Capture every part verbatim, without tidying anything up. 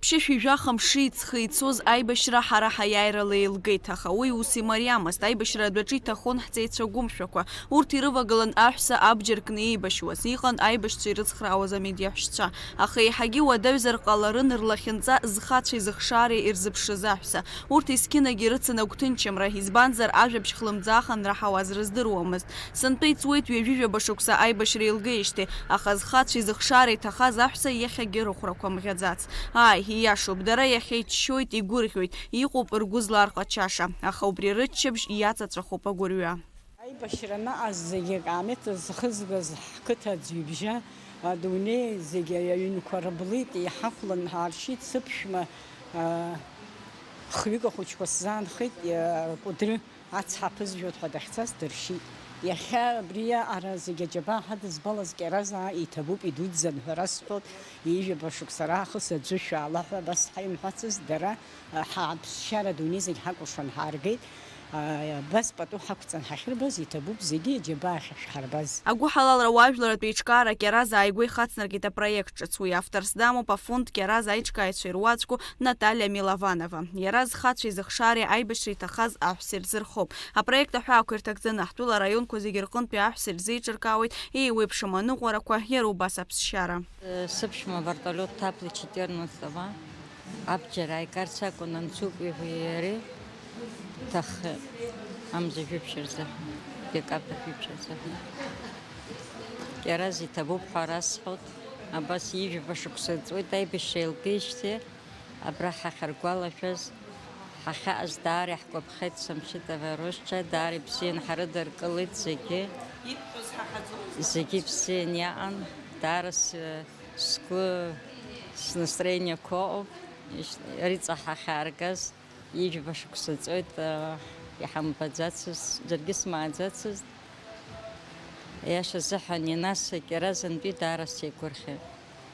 Ԥшьышәи жәаха мши ҵхи ицоз аибашьра ҳара ҳаиааирала еилгеит, аха уи ус имариамызт. Аибашьра адәаҿы иҭахон ҳҵеицәа гәымшәақәа. Урҭ ирывагылан аҳәса абџьар кны еибашьуаз. Иҟан аибашьцәа ирыцхраауаз амедиаҳәшьцәа. Аха еиҳагьы уадаҩзар ҟаларын рлахьынҵа зхацәеи зыхшаареи ирзыԥшыз аҳәса. Урҭ есқьынагь ирыцын агәҭынчымра, избанзар, ажәабжь хлымӡаах анраҳауаз рыздыруамызт. Сынтәа иҵуеит ҩажәижәаба шықәса аибашьра еилгеижьҭеи, аха зхацәеи зыхшаареи иҭахаз аҳәса иахьагьы рыхәрақәа мӷьаӡац. Ааи, ииашоуп, дара иахьа иччоит, игәырӷьоит, иҟоуп ргәы зларҟачаша, аха убри рыччабжь иаҵаҵәахуп агәырҩа. Аибашьра анаҟаз зегьы акаамеҭ зхызгаз ҳқыҭа аӡҩыбжьа, адунеи зегьы аҩнқәа рыблит, иҳахәлан ҳааршьит сыԥшәма, а, хҩык ахәыҷқәа сзаанхеит, а, Кәыдры. Ацҳа ԥызжәоит ҳәа дахьцаз дыршьит. Иахьа абри аҟара зегьы аџьабаа ҳадызбалаз Кьаразаа иҭабуп, идуӡӡан ҳәа расҳәоит, ҩажәижәаба шықәса раахыс аӡәы шәаала ҳәа абас ҳаимҳәацызт, дара, ҳаԥсшьара адунеи зегь ҳакәыршан ҳааргеит, абас пату ҳақәҵан ҳахьырбаз иҭабуп зегьы аџьабаа ахьышәҳарбаз. Агәыҳалалра уажәларатә еиҿкаара Кьаразаа игәы ихацнаркит апроект ҿыц, уи авторс дамоуп афонд Кьаразаа аиҿкааҩцәа ируаӡәку Наталиа Милованова. Иара зхацәеи зыхшаареи аибашьра иҭахаз аҳәса ирзырхоуп. Апроект аҳәаақәа ирҭагӡаны, ҳтәыла араионқәа зегьы рҟынтәи аҳәса ирзеиҿыркаауеит еиуеиԥшым аныҟәарақәа, иара убас аԥсшьара. Сыԥшәма вертолиот Таплы четырнадцать ава, абџьар ааигарц акәын Анцупиеи иареи, ҭаххеит, амза жәиԥшь рзыҳәан, декабр жәиԥшь рзыҳәан. Кьараз иҭабуп ҳәа расҳәоит, абас ҩажәижәаба шықәса ҵуеит аибашьра еилгеижьҭеи. Абра ҳахьыргәалашәаз, ҳахьааз даара иаҳгәаԥхеит Самшитова Рушьа, даара ибзиан ҳрыдыркылеит зегьы. Зегьы ибзиан иаан, даара с-, сгәы, снастроениақәа ыҟоуп, ишь-, риҵа ҳахьааргаз, ҩажәижәаба шықәса ҵуеит, а, иҳамбаӡацыз, џьаргьы смааӡацызт. Иашазыҳәан, инасыгь иаразынтәи даара сеигәырӷьеит.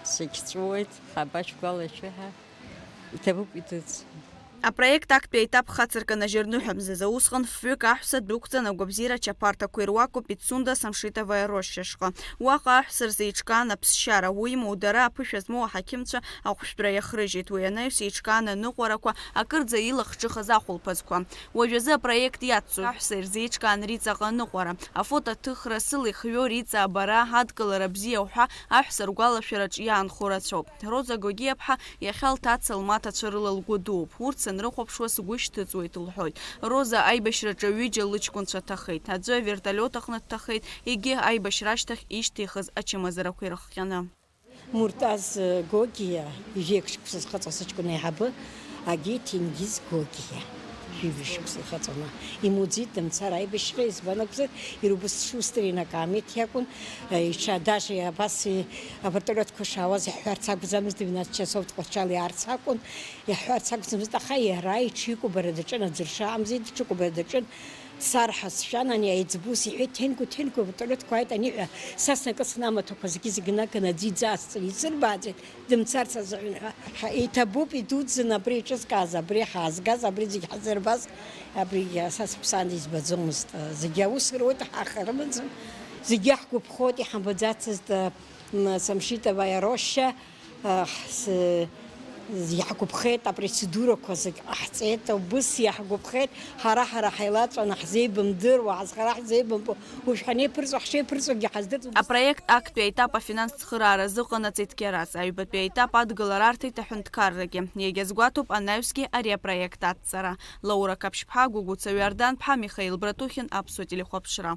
Сагьҵәыуеит, ҳабашәгәалашәеи ҳәа. Иҭабуп идуӡӡан. Апроект актәи аетап хацыркын ажьырныҳәа мзазы, усҟан фҩык аҳәса дәықәҵан агәабзиара ачаԥарҭақәа ируаку Пицунда Самшитоваиа роща ашҟа. Уаҟа аҳәса рзеиҿкаан аԥсшьара, уимоу, дара аԥышәа змоу аҳақьымцәа ахәшәтәра иахрыжьит. Уи анаҩс еиҿкаан аныҟәарақәа, акырӡа илахҿыхыз ахәылԥазқәа. Уажәазы апроект иацу аҳәса ирзеиҿкаан Риҵаҟа аныҟәара. Афотоҭыхра, сыла ихҩоу Риҵа абара, адкылара бзиа уҳәа аҳәса ргәалашәараҿ иаанхо рацәоуп. Роза Гогиаԥҳа иахьа лҭаца лмаҭацәа рыла лгәы дууп. Урҭ санрыхәаԥшуа сгәы шьҭыҵуеит, лҳәоит. Роза аибашьраҿы ҩыџьа лыҷкәынцәа ҭахеит. Аӡәы авертолиот аҟны дҭахеит, егьи аибашьра ашьҭахь ишьҭихыз ачымазарақәа ирыхҟьаны. Муртаз Гогиа ҩажәеиԥшь шықәса зхыҵуа сыҷкәын аиҳабы, Агеи Ҭенгиз Гогиа. Ҩажәи шықәса ихыҵуан. Имуӡеит дымцар аибашьра, избан акәзар, Ирубус Шустрин акаамеҭ иакәын, иҽа даже абас, и-, авертолиотқәа шаауаз иаҳҳәарц акәӡамызт, двенадцать часов Тҟәарчал иаарц акәын, иаҳҳәарц акәӡамызт, аха иара иҽикәабара даҿын, аӡырша амзи, иҽыкәабара даҿын, дцар ҳәа сшәан, ани аиҵбу сиҳәеит, Ҭенгу, Ҭенгу, авертолиотқәа ааит аниҳәа, са снакы снамаҭәақәа зегьы-зегьы наганы аӡы иӡаасҵан, исырбааӡеит. Дымцарц азыҳәан ҳәа. Ҳа, иҭабуп, идуӡӡан абри еиҿызкааз, абри ҳаазгаз, абри зегь ҳазырбаз, абригьы са сыԥсаан избаӡомызт. Зегьы аус руеит, ҳаха рымаӡам. Зегьы иаҳгәаԥхоит, иҳамбаӡацызт, м, Самшитоваиа роща, ҳ-, с-, иаҳгәаԥхеит, апроцедурақәа зегь ҟаҳҵеит, убыс иаҳгәаԥхеит. Ҳара, ҳара ҳаилаҵәаны ҳзеибымдыруа, ҳазхара ҳзеибымбо, уажә ҳанеиԥырҵуа, ҳшеиԥырҵуагьы ҳаздырӡом. Апроект актәи аетап афинанстә цхыраара азыҟанаҵеит Кьараз. Аҩбатәи аетап адгылара арҭеит аҳәынҭқаррагьы. Иагьазгәаҭоуп анаҩсгьы ари апроект адҵара. Лаура Қаԥшьԥҳа, Гәыгәыца Ҩардан-ԥҳа, Михаил Братухин, Аԥсуа телехәаԥшра.